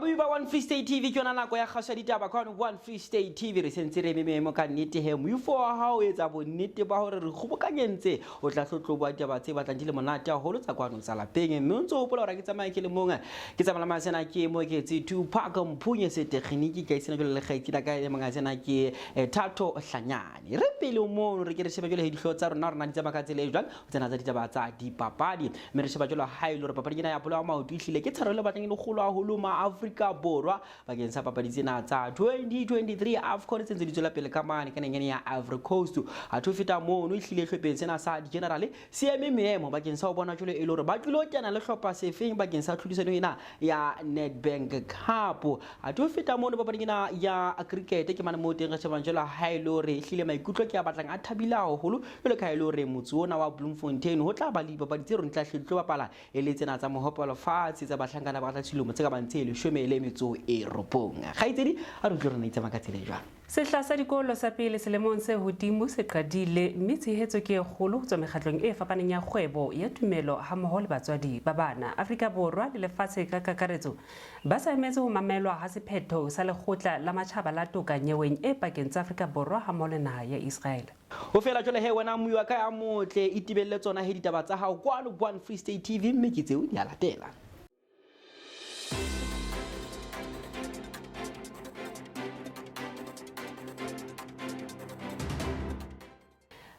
Babui ba One Free State TV, ke yona nako ya kgaso ya ditaba kwano One Free State TV. Re sentse re eme meemo ka nnete he moifo wa hao o etsa bonnete ba hore re kgobokanyentse o tla hlotloboa ditaba tse batlang di le monate haholo tsa kwano tsa lapeng. Mme o ntse o hopola hore ke tsamaye ke le mong, ke tsamaya le sena ke Moeketsi Tupac Mphunye setekginiki ka isena jwale le kgaitsedi ka e monga sena ke Thato Hlanyane. Re pele mono re ke re shebe jwale he dihlooho tsa rona rona di tsamaya ka tsela e jwang tsena tsa ditaba tsa dipapadi. Mme re sheba jwalo ha e le hore papadi ena ya bolo ya maoto ehlile ke tshwarelo e batlang e le kgolo haholo ma Afrika Borwa bakeng sa papadi tsena tsa 2023 AFCON tse ntse di tswela pele ka mane ka neng ya Ivory Coast. Atho feta mono ehlile hlopheng sena sa di-general se eme meemo bakeng sa ho bona jwalo e le hore ba tlilo kena le hlopha sefeng bakeng sa tlhodisano ena ya Nedbank Cup. Atho feta mono papading ena ya cricket ke mane moo teng re shebang jwalo ha e le hore ehlile maikutlo ke a batlang a thabile haholo jwalo ka ha e le hore motse ona wa Bloemfontein ho tla ba le dipapadi tse reng tla hle di tlo bapala e le tsena tsa mohope lefatshe tsa bahlankana ba tla dilemo tse ka bang tse 19. Kgaitsedi a re utlwe rona itsamaya ka tsela e jwang. Sehla sa dikolo sa pele selemong se hodimo se qadile mme tshehetso ke e kgolo ho tswa mekgatlong e fapaneng ya kgwebo ya tumelo hammoho le batswadi ba bana. Afrika Borwa le lefatshe ka kakaretso ba sa emetse ho mamelwa ha sephetho sa Lekgotla la Matjhaba la Toka nyeweng e pakeng tsa Afrika Borwa hammoho le naha ya Israel. Ho fela jwale he wena mmui wa ka ya motle, itebelle tsona he ditaba tsa hao kwano One Free State TV mme ke tseo di a latela.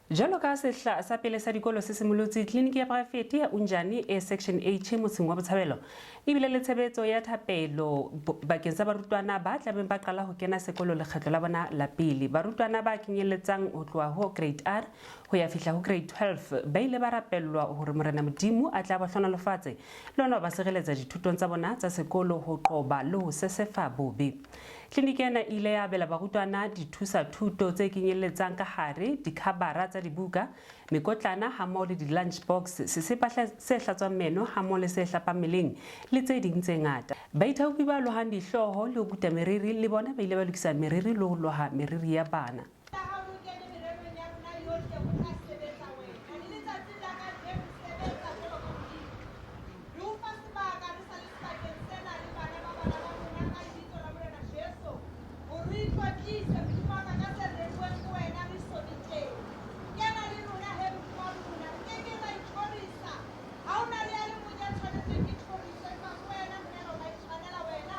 Jwalo ka sehla sa pele sa dikolo se simolotse, tleliniki ya poraefete ya Unjani e Section H motseng wa Botshabelo e bile le tshebetso ya thapelo bakeng sa barutwana ba tlabeng ba qala ho kena sekolo lekgetlo la bona la pele. Barutwana ba kenyelletsang ho tloha ho Grade R ho ya fihla ho Grade 12 ba ile ba rapellwa hore Morena Modimo a tla ba hlohonolofatse le hona ho ba sireletsa dithutong tsa bona tsa sekolo ho qoba le ho sesefa bobe. Tleliniki ena e ile ya abela barutwana dithusa-thuto tse kenyelletsang ka hare dikhabara tsa dibuka, mekotlana hammoho le di-lunch box, sesepa se hlatswang meno hammoho le se hlapang meleng le tse ding tse ngata. Baithaopi ba lohang dihlooho le ho kuta meriri le bona ba ile ba lokisa meriri le ho loha meriri ya bana. La hao le kene mererong ya rona yohle, ho tla sebetsa wena. Le letsatsing la kajeno, sebetsa jwalo ka Modimo. Re o fa sebaka re sa le sebakeng sena le bana ba bana ba rona ka lebitso la Morena Jesu, hore o itlotlise, Modimo wa ka, ka se reruweng ke wena re so be teng. Kena le rona he, Modimo wa rona. Re ke ke ra ithorisa. Ha ho na le ya le mong ya tshwanetsweng ke thoriso, empa ke wena, Morena, o ba e tshwanela wena.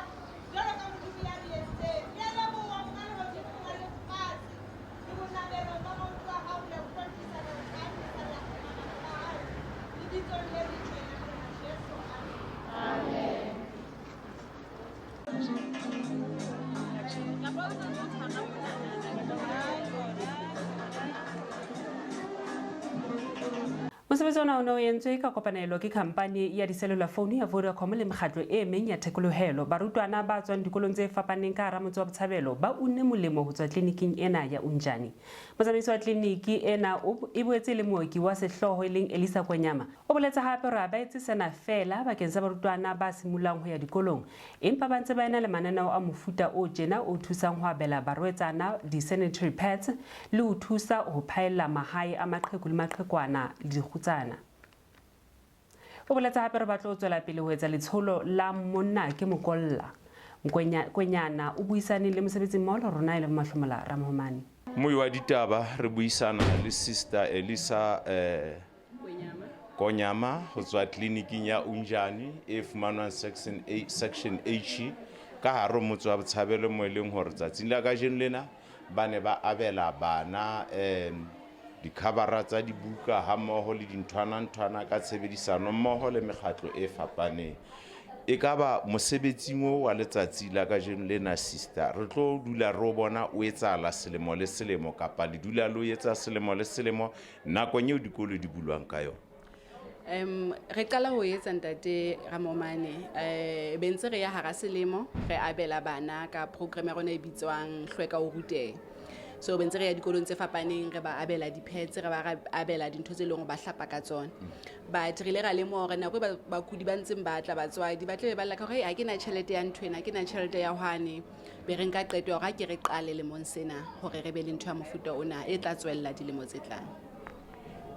Jwalo ka Modimo ya re entseng. Re a leboha, Monga lehodimo, Monga lefatshe. Re bonabelong ba maoto a hao, re a o tlotlisa, re a o phahamisa, re a kgema matla a hao. Lebitsong le letle la Morena Jesu. Amen. Mosebetsi ona o ne o entswe ka kopanelo ke khampani ya dicellular phone ya Vodacom le mekgatlo e meng ya thekolohelo. Barutwana ba tswang dikolong tse fapaneng ka hara motse wa Botshabelo ba unne molemo ho tswa tleliniking ena ya Unjani. Motsamaisi wa tleliniki ena o e boetse e le mooki wa sehlooho e leng Elisa Konyama o boletse hape hore ha ba etse sena feela bakeng sa barutwana ba simollang ho ya dikolong empa ba ntse ba ena le mananeo a mofuta o tjena o thusang ho abela barwetsana di-sanitary pads le ho thusa ho phaella mahae a maqheku le maqhekwana le dikgutsana. O boletse hape re batla ho tswela pele ho etsa letsholo la monna ke mokolla. Kwenyana o buisane le mosebetsimmoho le rona e leng Mahlomola Ramahomane. Moi wa ditaba re buisana le Sister Elisa Konyama ho tswa tleliniking ya Unjani e fumanwang Section A, Section H ka hare ho motse wa Botshabelo mo e leng hore tsatsing la kajeno lena ba ne ba abela bana dikhabara tsa dibuka hammoho le dinthwana-nthwana ka tshebedisano mmoho le mekgatlo e fapaneng. E ka ba mosebetsing o wa letsatsi la kajeno lena, sister, re tlo dula re o bona o etsahala selemo le selemo kapa le dula le o etsa selemo le selemo nakong eo dikolo di bulwang ka yona? Re qala ho etsa ntate Ramomane, be ntse re ya hara selemo re abela bana ka program ya rona e bitswang Hlweka o Rutehe. So be ntse re ya dikolong tse fapaneng re ba abela di-pads, re ba abela dintho tse leng hore ba hlapa ka tsona. But re ile ra lemoha hore nako e bakudi ba ntseng ba tla, batswadi ba tla be ba lla ka hore ha ke na tjhelete ya ntho ena, ha ke na tjhelete ya hwane. Be re nka qeto ya hore ha ke re qale lemong sena hore re be le ntho ya mofuta ona e tla tswella dilemo tse tlang.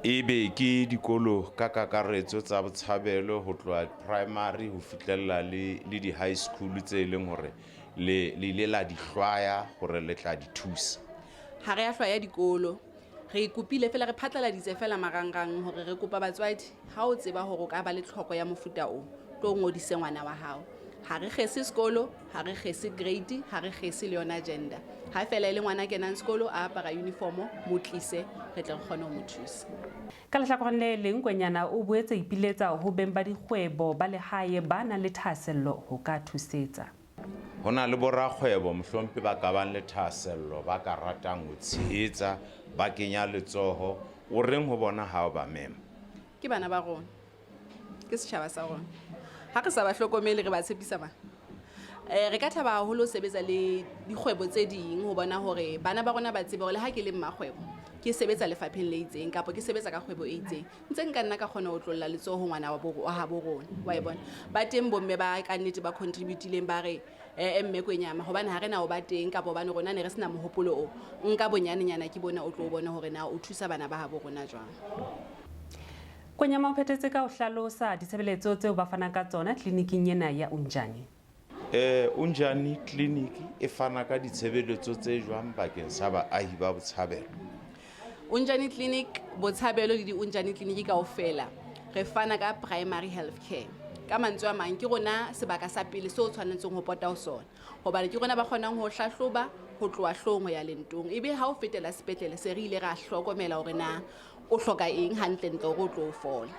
Ebe ke dikolo ka kakaretso tsa Botshabelo ho tloha primary ho fihlella le di-high school tse leng hore le ile la di hlwaya hore le tla di thusa? Ha re a hlwaya dikolo, re kopile fela, re phatlaladitse fela marangrang hore re kopa batswadi, ha o tseba hore o ka ba le tlhoko ya mofuta o, tlo ngodise ngwana wa hao. Ha re kgese sekolo, ha re kgese grade, ha re kgese le yona gender. Ha fela e le ngwana a kenang sekolo, a apara uniformo, mo tlise, re tle re kgone ho mo thusa. Ka lehlakoreng le leng, Kwenyana o boetse ipiletsa ho beng ba dikgwebo ba lehae ba nang le thahasello ho ka thusetsa. Ho na le borakgwebo mohlompe ba ka bang le thahasello, ba ka ratang ho tshehetsa, ba kenya letsoho. O reng ho bona ha o ba mema? Ke bana ba rona, ke setjhaba sa rona. Ha re sa ba hlokomele, re ba tshepisa mang? Re ka thaba haholo ho sebetsa le dikgwebo tse ding ho bona hore bana ba rona ba tsebe hore le ha ke le mmakgwebo, ke sebetsa lefapheng le itseng kapa ke sebetsa ka kgwebo e itseng, ntse nka nna ka kgona ho tlolla letsoho ho ngwana wa habo rona. Wa e bona? Ba teng bomme ba ka nnete ba contributileng, ba re, mme Kwenyama, hobane ha re na ho ba teng kapa hobane rona ne re sena mohopolo o, nka bonyanenyana ke bona o tlo bona hore na o thusa bana ba habo rona jwang. Kwenyama o phethetse ka ho hlalosa ditshebeletso tseo ba fanang ka tsona tleliniking ena ya Unjani. Unjani Clinic e fana ka ditshebeletso tse jwang bakeng sa baahi ba Botshabelo? Unjani Clinic, Botshabelo le di-Unjani Clinic kaofela, re fana ka primary health care. Ka mantswe a mang, ke rona sebaka sa pele seo tshwanetseng ho pota ho sona, hobane ke rona ba kgonang ho hlahloba ho tloha hloohong ho ya lentong. Ebe ha o fetela sepetlele, se re ile ra hlokomela hore na o hloka eng hantlentle hore o tlo o fola.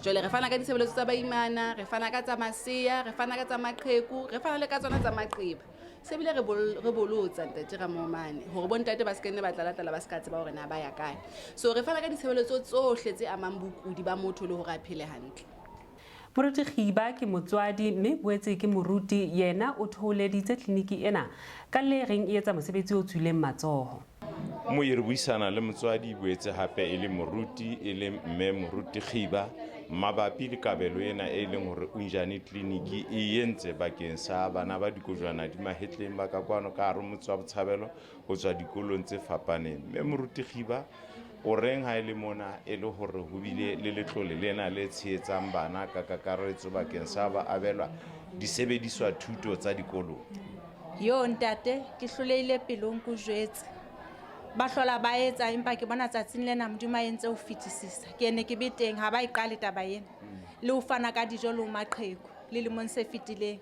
Jwale re fana ka ditshebeletso tsa baimana, re fana ka tsa masea, re fana ka tsa maqheku, re fana le ka tsona tsa maqeba. Se bile re bolotsa ntate Ramomane hore bontate ba se ke nne ba tlala-tlala, ba se ka tseba hore na ba ya kae. So re fana ka ditshebeletso tsohle tse amang bokudi ba motho le hore a phele hantle. Moruti Khiba ke motswadi mme boetse ke moruti, yena o thoholeditse tleliniki ena ka le reng e etsa mosebetsi o tswileng matsoho. Mo e re buisana le motswadi boetse hape e le moruti, e le mme Moruti Khiba, mabapi le kabelo ena e leng hore Unjani Clinic e entse bakeng sa bana ba dikojwana di mahetleng ba ka kwano ka hare motse wa Botshabelo ho tswa dikolong tse fapaneng. Mme Moruti Khiba, o reng ha e le mona e le hore ho bile le letlole lena le tshehetsang bana ka kakaretso bakeng sa ba abelwa disebediswa thuto tsa dikolong? Yo ntate, ke hlolehile pelong ke o jwetse. Ba hlola ba etsa, empa ke bona tsatsing lena Modimo a entse ho fetisisa. Ke ne ke be teng, ha ba e qale taba ena. Le ho fana ka dijo le ho maqheku le lemong se fetileng.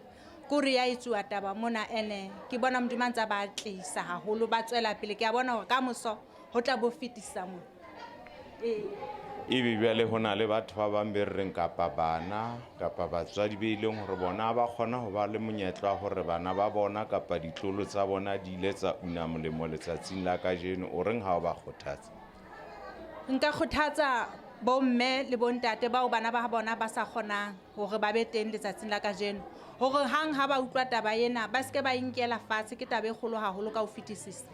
Ke hore ya etsuwa taba mona, ene ke bona Modimo a ntse a ba tlisa haholo, ba tswela pele. Ke a bona hore ka moso ho tla bo fetisa mona. Ee. Ebe jwale ho na le batho ba bang be re reng kapa bana kapa batswadi be leng hore bona ba kgona ho ba le monyetla wa hore bana ba bona kapa ditlolo tsa bona di ile tsa una molemo letsatsing la kajeno. O reng ha o ba kgothatsa? Nka kgothatsa bomme le bontate bao bana ba bona ba sa kgonang hore ba be teng letsatsing la kajeno, hore hang ha ba utlwa taba ena ba seke ba inkela fatshe. Ke taba e kgolo haholo ka ho fetisisa,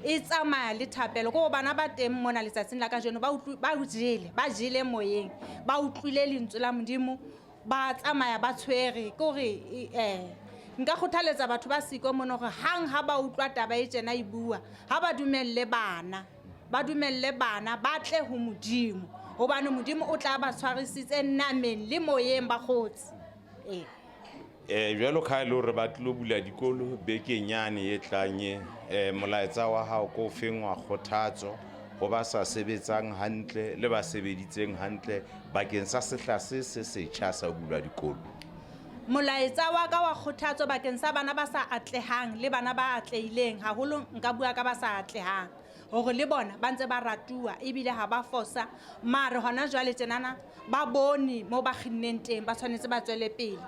e tsamaya le thapelo. Ke hore bana ba teng mona letsatsing la kajeno ba utlwi, ba jele, ba jele moyeng, ba utlwile lentswe la Modimo, ba tsamaya ba tshwere. Ke hore, nka kgothaletsa batho ba siko mona hore hang ha ba utlwa taba e tjena e bua, ha ba dumelle bana, ba dumelle bana ba tle ho Modimo, hobane Modimo o tla ba tshwarisitse nameng le moyeng ba kgotsi. Ee. Jwalo ka ha e le hore ba tlilo bula dikolo bekeng yane e tlang e, molaetsa wa hao ko feng wa kgothatso ho ba sa sebetsang hantle le ba sebeditseng hantle bakeng sa sehla se se setjha sa ho bulwa dikolo? Molaetsa wa ka wa kgothatso bakeng sa bana ba sa atlehang le bana ba atlehileng, haholo nka bua ka ba sa atlehang, hore le bona ba ntse ba ratuwa ebile ha ba fosa, mare hona jwale tjenana ba bone moo ba kginneng teng, ba tshwanetse ba tswele pele.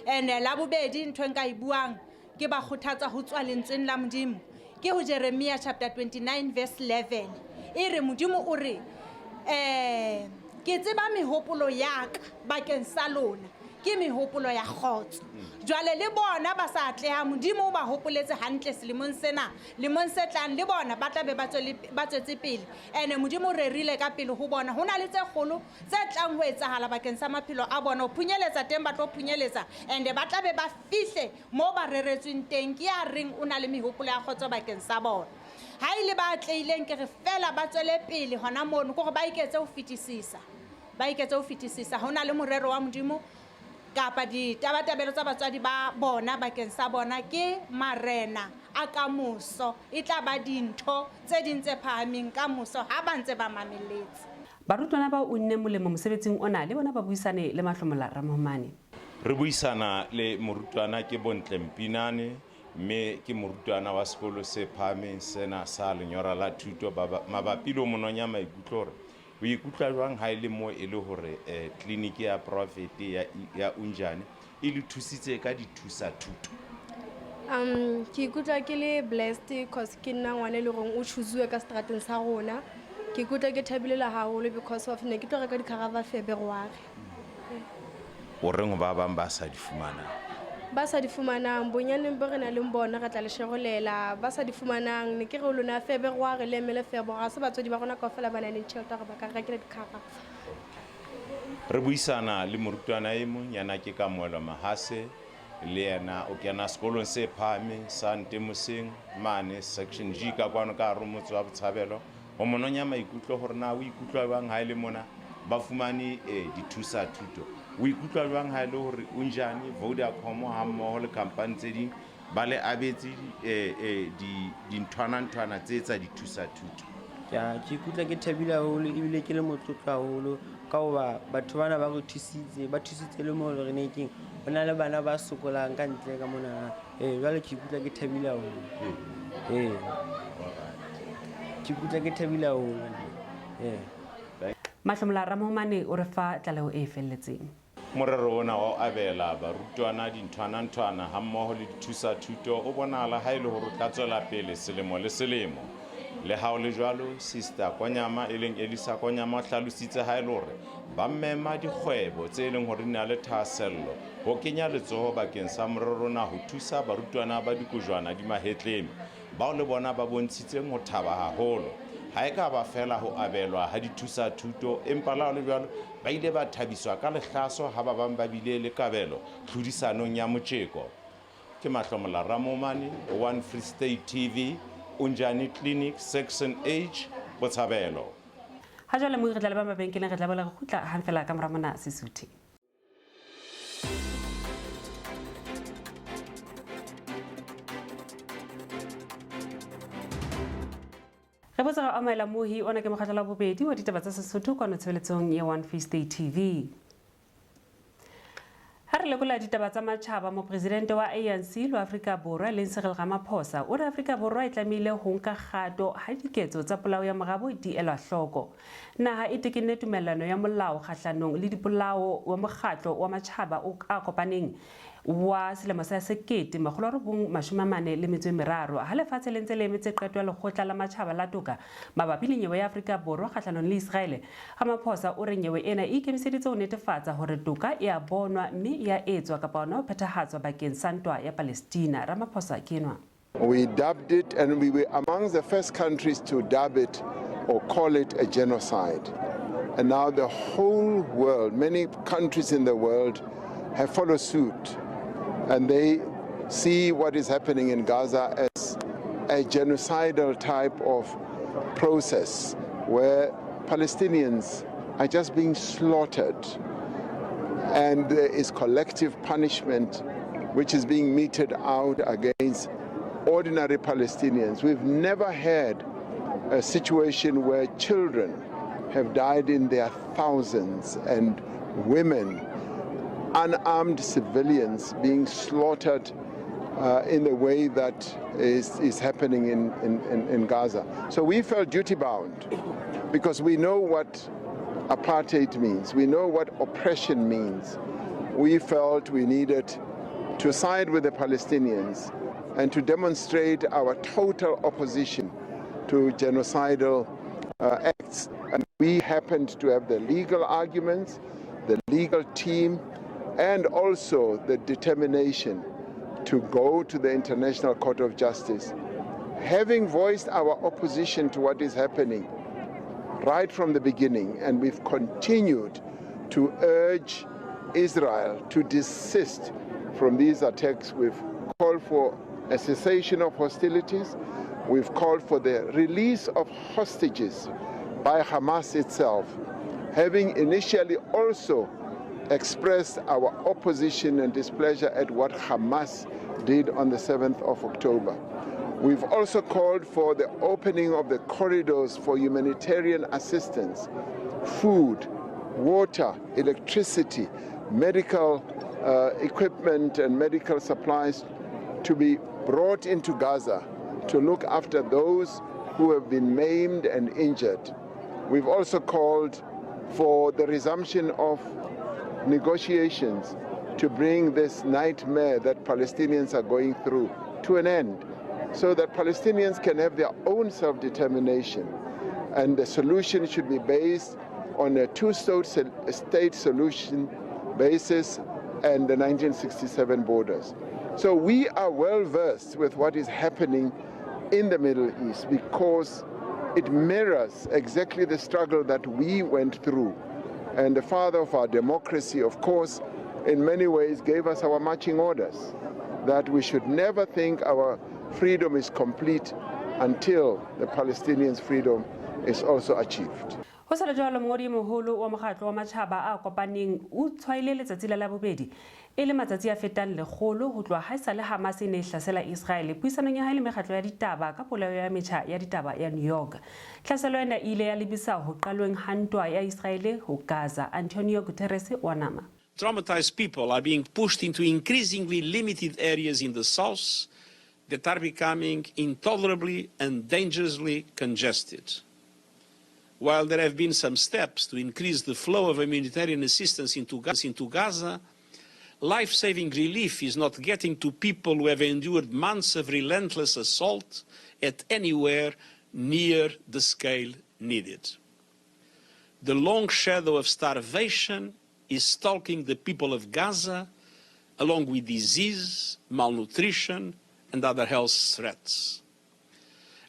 Ene la bobedi ntho e nka e buang ke ba kgothatsa ho tswa lentsweng la Modimo, ke ho Jeremia chapter 29 verse 11. E re Modimo o re, ke tseba mehopolo ya ka bakeng sa lona, ke mehopolo ya kgotso. Jwale le bona ba sa atlehang, Modimo o ba hopoletse hantle selemong sena, lemong se tlang le bona ba tla be ba tswetse pele. Ene Modimo o rerile ka pele ho bona, ho na le tse kgolo tse tlang ho etsahala bakeng sa maphelo a bona. Ho phunyeletsa teng ba tlo phunyeletsa, and ba tla be ba fihle moo ba reretsweng teng. Ke ya reng o na le mehopolo ya kgotso bakeng sa bona. Ha ile ba atleileng ke re fela ba tswele pele hona mono, ke hore ba iketse ho fetisisa. Ba iketse ho fetisisa. Ha hona le morero wa Modimo kapa ditabatabelo tsa batswadi ba bona bakeng sa bona ke marena a kamoso, e tla ba dintho tse ding tse phahameng kamoso ha ba ntse ba mamelletse. Barutwana ba unne molemo mosebetsing ona le bona ba buisane le Mahlomola Ramomane. Re buisana le morutwana ke Bontle Mpinane, mme ke morutwana wa sekolo se phahameng sena sa Lenyora la Thuto mabapi le ho mononya maikutlo hore o ikutlwa jwang ha e le mo e le hore tleliniki ya poraefete ya Unjani e le thusitse ka dithusa thuto. Ke ikutlwa ke le blessed cause ke nna ngwana e leng hore o choose-uwe ka seterateng sa rona. Ke ikutlwa ke thabile haholo because of ne ke tlo reka di-cover February. O reng ho ba bang ba sa di fumanang? Ba sa di fumanang, bonyaneng bo re nang le bona re tla le sherolela. Ba sa di fumanang, ne ke re lona February le emele February, ha se batswadi ba rona kaofela ba nang le tjhelete hore ba ka rekela di-cover. Re buisana le morutwana e mong, yena ke Kamohelo Mahase, le yena o kena sekolong se phahameng sa Ntemoseng mane section G ka kwano ka hare ho motse wa Botshabelo. Ho mononya maikutlo hore na o ikutlwa jwang ha e le mona ba fumane dithusa thuto. O ikutlwa jwang ha e le hore Unjani, Vodacom ha mmoho le company tse ding ba le abetse dinthwana-nthwana tse tsa dithusa thuto? Ke ikutlwa ke thabile haholo ebile ke le motlotlo haholo ka hoba batho bana ba re thusitse, ba thusitse le mo re ne keng ho na le bana ba sokolang ka ntle ka mona. Jwale ke ikutlwa ke thabile haholo. Ke ikutlwa ke thabile haholo. Mahlomola Ramomane o re fa tlaleho e felletseng. Morero ona wa ho abela barutwana dinthwana-nthwana ha mmoho le dithusa thuto o bonahala ha e le hore o tla tswela pele selemo le selemo. Le ha ho le jwalo, Sister Konyama e leng Elisa Konyama o hlalositse ha e le hore ba mema dikgwebo tse leng hore di na le thahasello ho kenya letsoho bakeng sa morero ona ho thusa barutwana ba dikojwana di mahetleng, bao le bona ba bontshitseng ho thaba haholo. Ha e ka ba fela ho abelwa ha dithusa thuto, empa le ha ho le jwalo ba ile ba thabiswa ka lehlaso ha ba bang ba bile le kabelo tlhodisanong ya motjeko. Ke Mahlomola Ramomane, One Free State TV, Unjani Clinic, Section H, Botshabelo. Ha jwale mo re tla le ba mabenkeleng, re tla boela re kgutla hang fela ka mora mona Sesotho. Re botsa re amohela mohi ona ke mokgatlo wa bobedi wa ditaba tsa Sesotho kwano tshebeletsong ya One Free State TV. Ha re lekola ditaba tsa matjhaba, mopresidente wa ANC lo Afrika Borwa e leng Cyril Ramaphosa o re Afrika Borwa e tlamehile ho nka kgato ha diketso tsa polao ya morabo di elwa hloko. Naha e tekenne tumellano ya molao kgahlanong le dipolao wa mokgatlo wa matjhaba o a kopaneng wa selemo sa 1943 ha lefatshe le ntse le emetse qeto ya lekgotla la matjhaba la toka mabapi le nyewe ya Afrika Borwa kgahlanong le Israele. Ramaphosa o re nyewe ena e ikemiseditse ho netefatsa hore toka e a bonwa mme e a etswa kapa hona ho phethahatswa bakeng sa ntwa ya Palestina. Ramaphosa ke enwa. We dubbed it, and we were among the first countries to dub it or call it a genocide. And now the whole world, many countries in the world have followed suit, and they see what is happening in Gaza as a genocidal type of process where Palestinians are just being slaughtered, and there is collective punishment which is being meted out against ordinary Palestinians. We've never had a situation where children have died in their thousands and women, unarmed civilians being slaughtered in the way that is happening in Gaza. So we felt duty-bound because we know what apartheid means. We know what oppression means. We felt we needed to side with the Palestinians and to demonstrate our total opposition to genocidal acts. And we happened to have the legal arguments, the legal team, and also the determination to go to the International Court of Justice, having voiced our opposition to what is happening right from the beginning. And we've continued to urge Israel to desist from these attacks. We've called for a cessation of hostilities. We've called for the release of hostages by Hamas itself, having initially also expressed our opposition and displeasure at what Hamas did on the 7th of October. We've also called for the opening of the corridors for humanitarian assistance, food, water, electricity, medical equipment and medical supplies to be brought into Gaza to look after those who have been maimed and injured. We've also called for the resumption of negotiations to bring this nightmare that Palestinians are going through to an end, so that Palestinians can have their own self-determination. And the solution should be based on a two-state solution basis and the 1967 borders. So we are well versed with what is happening in the Middle East because it mirrors exactly the struggle that we went through. And the father of our democracy, of course, in many ways gave us our marching orders that we should never think our freedom is complete until the Palestinians' freedom is also achieved. Ho sa le jwalo, mongodi e moholo wa mokgatlo wa matjhaba a kopaneng o tshwaile letsatsi la Labobedi e le matsatsi a fetang 100 ho tloha haesale Hamas e ne e hlasela Israele. Puisanong ya hae le mekgatlo ya ditaba ka polao ya metjha ya ditaba ya New York, tlhaselo ena e ile ya lebisa ho qalweng ha ntwa ya Israele ho Gaza. Antonio Guterres wa nama. Traumatized people are being pushed into increasingly limited areas in the south that are becoming intolerably and dangerously congested. While there have been some steps to increase the flow of humanitarian assistance into Gaza, life-saving relief is not getting to people who have endured months of relentless assault at anywhere near the scale needed. The long shadow of starvation is stalking the people of Gaza, along with disease, malnutrition, and other health threats.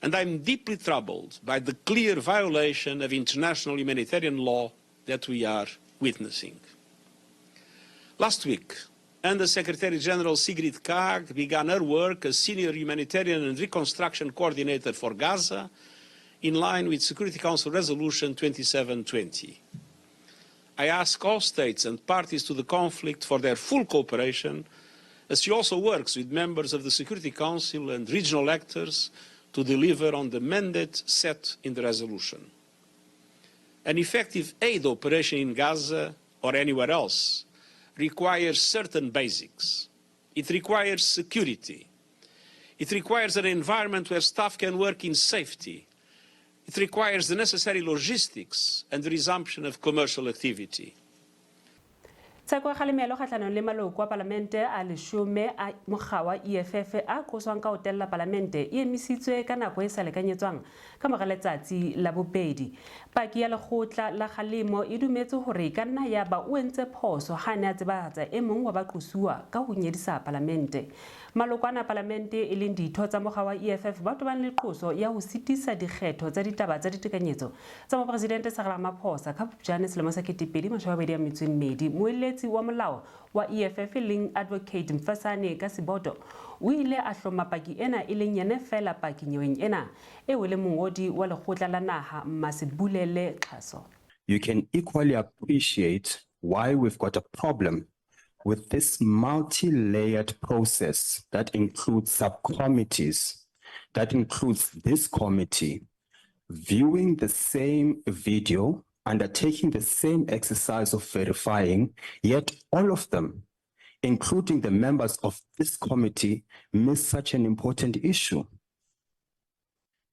And I'm deeply troubled by the clear violation of international humanitarian law that we are witnessing. Last week, Under Secretary General Sigrid Kaag began her work as Senior Humanitarian and Reconstruction Coordinator for Gaza, in line with Security Council Resolution 2720. I ask all states and parties to the conflict for their full cooperation, as she also works with members of the Security Council and regional actors to deliver on the mandate set in the resolution. An effective aid operation in Gaza or anywhere else requires certain basics. It requires security. It requires an environment where staff can work in safety. It requires the necessary logistics and the resumption of commercial activity. Tsheko ya kgalemelo kgahlanong le maloko a palamente a 10 a mokga wa EFF a qoswang ka ho tella palamente e emisitswe ka nako e sa lekanyetswang ka mora letsatsi la bobedi. Paki ya lekgotla la kgalemo e dumetse hore e ka nna ya ba o entse phoso ha a ne a tsebahatsa e mong wa baqosuwa ka ho nyedisa palamente. Maloko ana a palamente e leng ditho tsa mokga wa EFF ba tobane le qoso ya ho sitisa dikgetho tsa ditaba tsa ditekanyetso tsa mopresidente Cyril Ramaphosa ka Phupjane selemo sa 2022. Moeletsi wa molao wa EFF leng Advocate Mfesane ka Siboto o ile a hloma paki ena e leng yena feela paki nyeweng ena eo e leng mongodi wa lekgotla la naha Masibulele Xaso. You can equally appreciate why we've got a problem with this multi-layered process that includes subcommittees, that includes this committee, viewing the same video, undertaking the same exercise of verifying, yet all of them, including the members of this committee, miss such an important issue.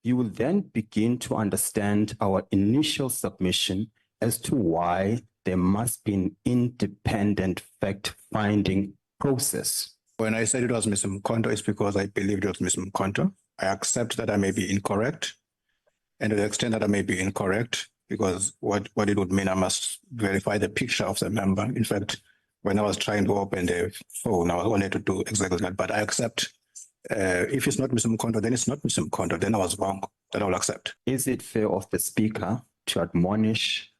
You will then begin to understand our initial submission as to why there must be an independent fact-finding process. When I said it was Ms. Mkhonto, it's because I believed it was Ms. Mkhonto. I accept that I may be incorrect, and to the extent that I may be incorrect, because what it would mean, I must verify the picture of the member. In fact, when I was trying to open the phone, I wanted to do exactly that, but I accept if it's not Ms. Mkhonto, then it's not Ms. Mkhonto, then I was wrong, that I will accept. Is it fair of the Speaker to admonish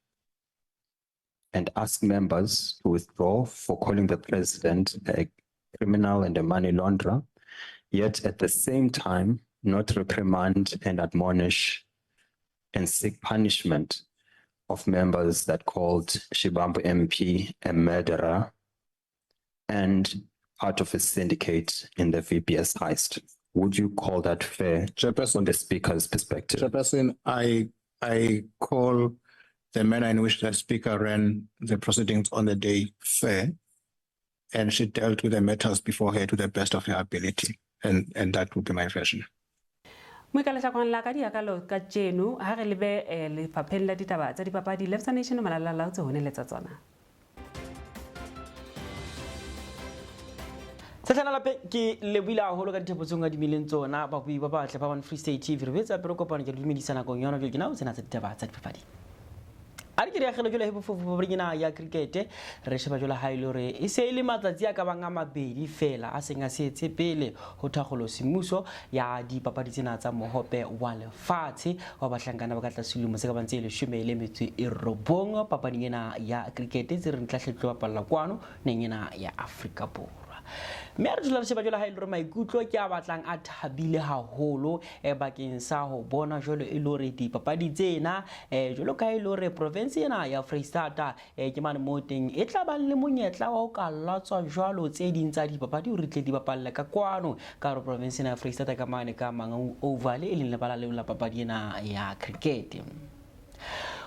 and ask members to withdraw for calling the president a criminal and a money launderer, yet at the same time not reprimand and admonish and seek punishment of members that called Shibambu MP a murderer and part of a syndicate in the VBS heist? Would you call that fair Chairperson, on the speaker's perspective? Chairperson, I call the manner in which the speaker ran the proceedings on the day fair, and she dealt with the matters before her to the best of her ability, and that would be my version. Mo ka lehlakoreng la ka diakalo ka tjeno ha re lebe lefapheng la ditaba tsa dipapadi, Lefsa Nation Malala tse ho neletsa tsona. Sehlana lapeng ke lebohile haholo ka dithepo tseo ngadimileng tsona babui ba batle ba One Free State TV. Re boetse hape re kopana, ke le dumedisa nakong yona jwale ke na o tsena tsa ditaba tsa dipapadi. A re ke re akgele jwale he bofofu papading ena ya cricket, re sheba jwale ha e le hore e se e le matsatsi a ka bang a mabedi fela a seng a setse pele ho thakgolo semmuso ya dipapadi tsena tsa mohope wa lefatshe wa bahlankana ba ka tlase dilemo tse ka bang tse 19 papading ena ya cricket tse re ntla hle tlo bapalla kwano neng ena ya Afrika Borwa. Mme a re dula re sheba jwale ha e le hore maikutlo ke a batlang a thabile haholo bakeng sa ho bona jwalo e le hore dipapadi tsena jwalo ka e le hore province ena ya Freistata ke mane moo teng e tla bang le monyetla wa ho ka latswa jwalo tse ding tsa dipapadi hore tle di bapalle ka kwano ka hore province ena ya Freistata ka mane ka Mangaung Oval e leng lebala leo la papadi ena ya cricket.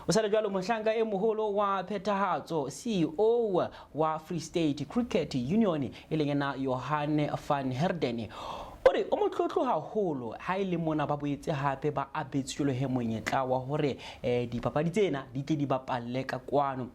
O sale jwalo mohlanka e moholo wa phethahatso CEO wa Free State Cricket Union e leng yena Johan van Herden o re o motlotlo haholo ha e le mona ba boetse hape ba abetse jwalo he monyetla wa hore dipapadi tsena di tle di bapalle ka kwano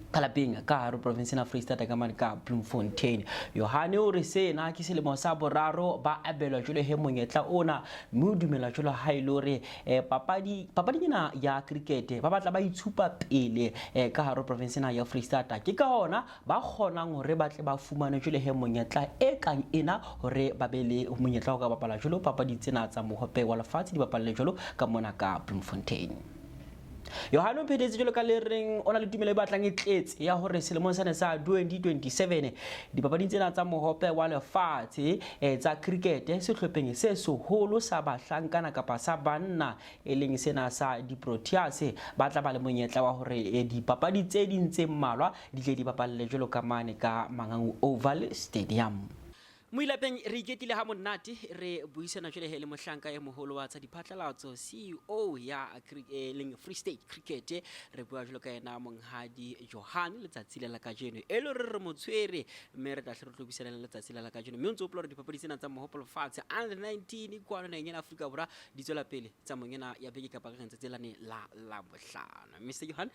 ka lapeng ka hare province ya Freistata ka mane ka Bloemfontein. Johan o re sena ke selemo sa boraro ba abelwa jwalo he monyetla ona, mme o dumela jwalo ha e le hore papadi ena ya cricket ba batla ba itshupa pele ka hare province ya Freistata. Ke ka hona ba kgonang hore ba tle ba fumane jwalo he monyetla e kang ena hore ba be le monyetla wa ka bapala jwalo papadi tsena tsa mohope wa lefatshe di bapalle jwalo ka mona ka Bloemfontein. Johan o phethetse jwalo ka le reng o na le tumelo e batlang e tletse ya hore selemong sena sa 2027 dipapading tsena tsa mohope wa lefatshe tsa cricket sehlopheng se seholo sa bahlankana kapa sa banna e leng sena sa di-Proteas ba tla ba le monyetla wa hore dipapadi tse ding tse mmalwa di tle di bapalle jwalo ka mane ka Mangaung Oval Stadium. Moilapeng re iketile ha monate re buisana jwale he le mohlanka e moholo wa tsa diphatlalatso CEO ya leng Free State Cricket, re bua jwalo ka yena monghadi Johan letsatsi le la kajeno e le hore re mo tshwere mme re tla hle re tlo buisana le letsatsi le la kajeno. Mme o ntso hopola hore dipapadi tsena tsa mohope lefatshe under 19 kwano naheng ena Afrika Borwa di tswela pele tsamaong ena ya beke kapa ka letsatsi lane la Labohlano. Mr Johan,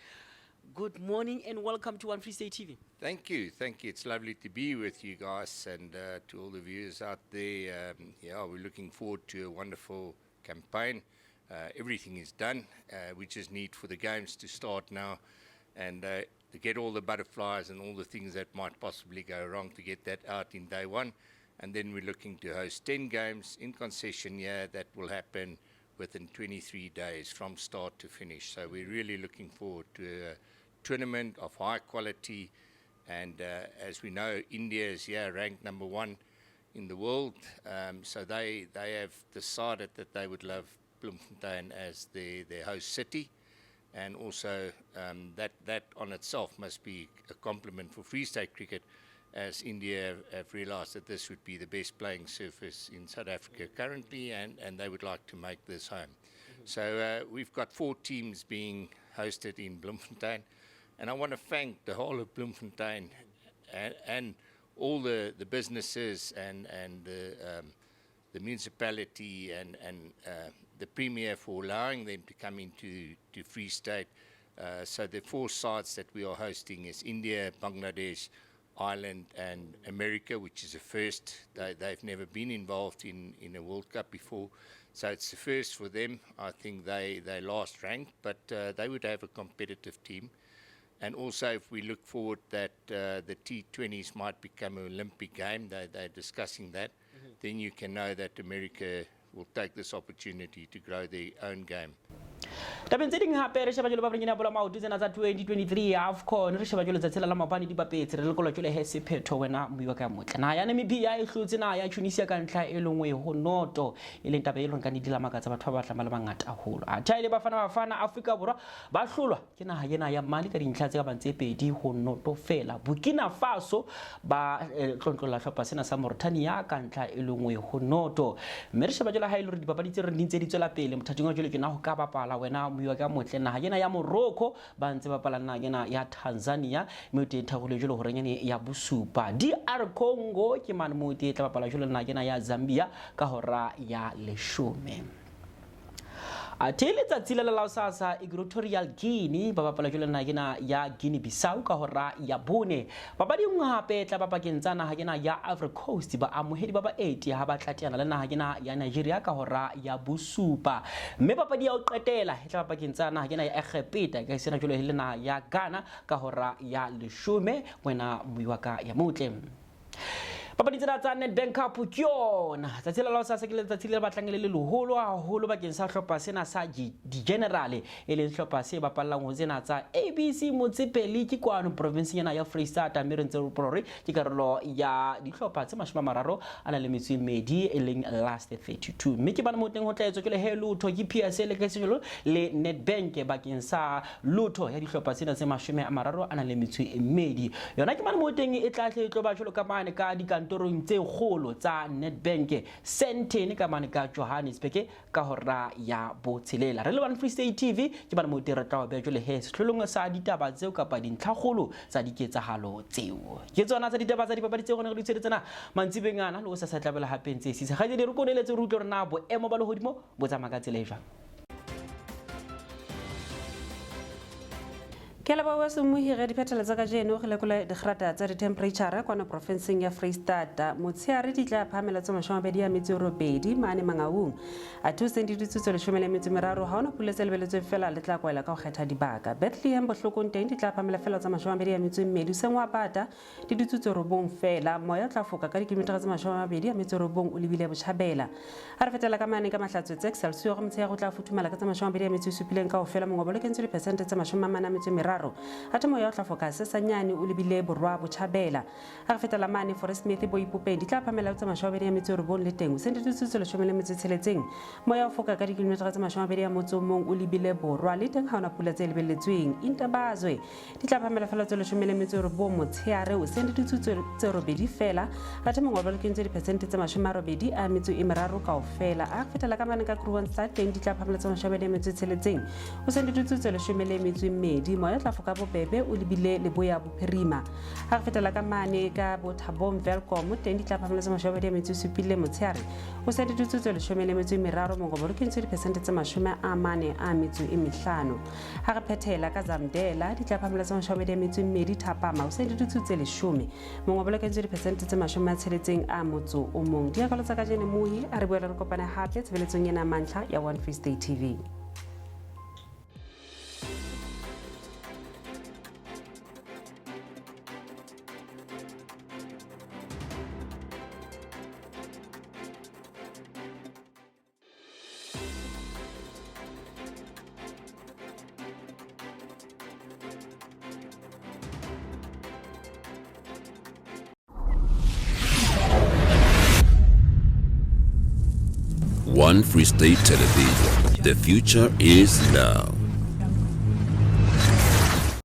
good morning and welcome to One Free State TV. Thank you, thank you. It's lovely to be with you guys and to all the viewers out there. Yeah, we're looking forward to a wonderful campaign. Everything is done. We just need for the games to start now and to get all the butterflies and all the things that might possibly go wrong, to get that out in day one. And then we're looking to host 10 games in concession year. That will happen within 23 days from start to finish. So we're really looking forward to a tournament of high quality. And as we know, India is here ranked number 1 in the world. So they have decided that they would love Bloemfontein as their host city. And also that on itself must be a compliment for Free State cricket, as India have realized that this would be the best playing surface in South Africa currently, and they would like to make this home. Mm-hmm. So we've got 4 teams being hosted in Bloemfontein, and I want to thank the whole of Bloemfontein and all the businesses and the municipality and the Premier for allowing them to come into to Free State. So the 4 sides that we are hosting is India, Bangladesh, Ireland and America, which is a first. They've never been involved in a World Cup before, so it's the first for them. I think they last ranked, but they would have a competitive team. And also, if we look forward that the T20s might become an Olympic game, they're discussing that, mm-hmm. then you can know that America will take this opportunity to grow their own game. Tabeng tse ding hape re sheba jwalo ba bonyane ya bolo maoto tsena tsa 2023 AFCON re sheba jwalo tsatsi la maobane di bapetse re lekola jwale he sephetho wena moiwa ka motle. Naha ya Namibia e hlotse naha ya Tunisia ka ntlha e lengwe ho noto e leng taba e leng ka di la makatsa batho ba batlang ba le bangata haholo. Atha ile Bafana Bafana Afrika Borwa ba hlolwa ke naha ena ya Mali ka dintlha tse ka bang tse 2-0 feela. Burkina Faso ba tlontlolla hlopha sena sa Mauritania ka ntlha e le 1-0. Mme re sheba jwale ha e le hore dipapadi tse re di ntse di tswela pele mothating wa jwale ke na ho ka bapala wena moiwa ka motle naha ena ya Morocco ba ntse bapala naha ena ya Tanzania mme o teng tharollo jwale horeng ene ya bosupa. DR Congo ke mane moo teng e tla bapala jwale naha ena ya Zambia ka hora ya 10. Athe letsatsi la la hosasa Equatorial Guinea ba bapala jwale naha ena ya Guinea Bissau ka hora ya 4. Papadi e nngwe hape e tla ba pakeng tsa naha ena ya Ivory Coast ba amohedi ba baeti ha ba tla teana le naha ena ya Nigeria ka hora ya 7. Mme papadi ya ho qetela e tla ba pakeng tsa naha ena ya Egepeta ka sena jwale le naha ya Ghana ka hora ya 10 wena moiwa ka ya motle. Papadi tsena tsa Nedbank Cup ke yona tsatsi la hosasa ke letsatsi le batlang le le leholo haholo bakeng sa hlopha sena sa di-general e leng hlopha se bapallang ho tsena tsa ABC Motsepe League kwano provinseng ena ya Freistata mme re ntse re hopola hore ke karolo ya dihlopha tse 32 e leng last 32 mme ke bana mo teng ho tla etswa ke le he lotho ke PSL ka sejolo le Nedbank bakeng sa lotho ya dihlopha tsena tse 32 yona ke mane mo teng e tla tle e tlo ba jwalo ka mane ka dikantorong tse kgolo tsa Nedbank Sandton ka mane ka Johannesburg ka hora ya 6. Re le One Free State TV ke bana mo teng re tla o beha jwale he sehlolong sa ditaba tseo kapa dintlhakgolo tsa diketsahalo tseo. Ke tsona tsa ditaba tsa dipapadi tseo re ne re di tshwere tsena mantsibeng ana le ho sa sa tlabela hape ntse e sisa. Kgaitsedi re koneletse re utlwe hore na boemo ba lehodimo bo tsamaya ka tsela e jwang. Ke leboha Semohi ge diphethelo tsa kajeno re lekola digrata tsa dithemphereitšhara kwano profenseng ya Freistata. Motsheare di tla phahamela tse 28 mane Mangaung. Athe hoseng di dutse tse 13 ha ona pula tse lebeletsweng fela le tla kwaela ka ho kgetha dibaka. Bethlehem Bohlokong teng di tla phahamela fela tsa 22 hoseng wa pata di dutse tse 9 fela. Moya o tla foka ka dikilometara tse 29 o lebile botjhabela. Ha re fetela ka mane ka Mahlatswe tse Excelsior motshehare o tla futhumala ka tse 27 kaofela mongobo le kentswe diphesente tse 43. Athe moya o tla foka sesanyane o lebile borwa botjhabela. Ha re fetela mane Fauresmith Boipopeng di tla phamela tse 29 le teng hoseng di dutse tse 16. Moya o foka ka dikilometara tse 21 o lebile borwa le teng ha ona pula tse lebelletsweng. Intabazwe di tla phamela fela tse 19 motshehare hoseng di dutse tse 8 fela. Athe mongobo le kentswe diphesente tse 83 kaofela. A fetela ka mane ka Kroonstad teng di tla phamela tse 26 hoseng di dutse tse 12. Moya o tla foka bobebe o lebile leboya bophirima. Ha re fetela ka mane ka Bothabong Welkom teng di tla phamela tse 27 motshehare hoseng di dutse tse 13 mongobo le kentswe diphesente tse 45. Ha re phethela ka Zamdela di tla phamela tse 22 thapama hoseng di dutse tse 10 mongobo le kentswe diphesente tse 61. Diakalo tsa kajeno Mohi a re boela re kopane hape tshebeletsong ena mantlha ya One Free State TV. One Free State Television. The future is now.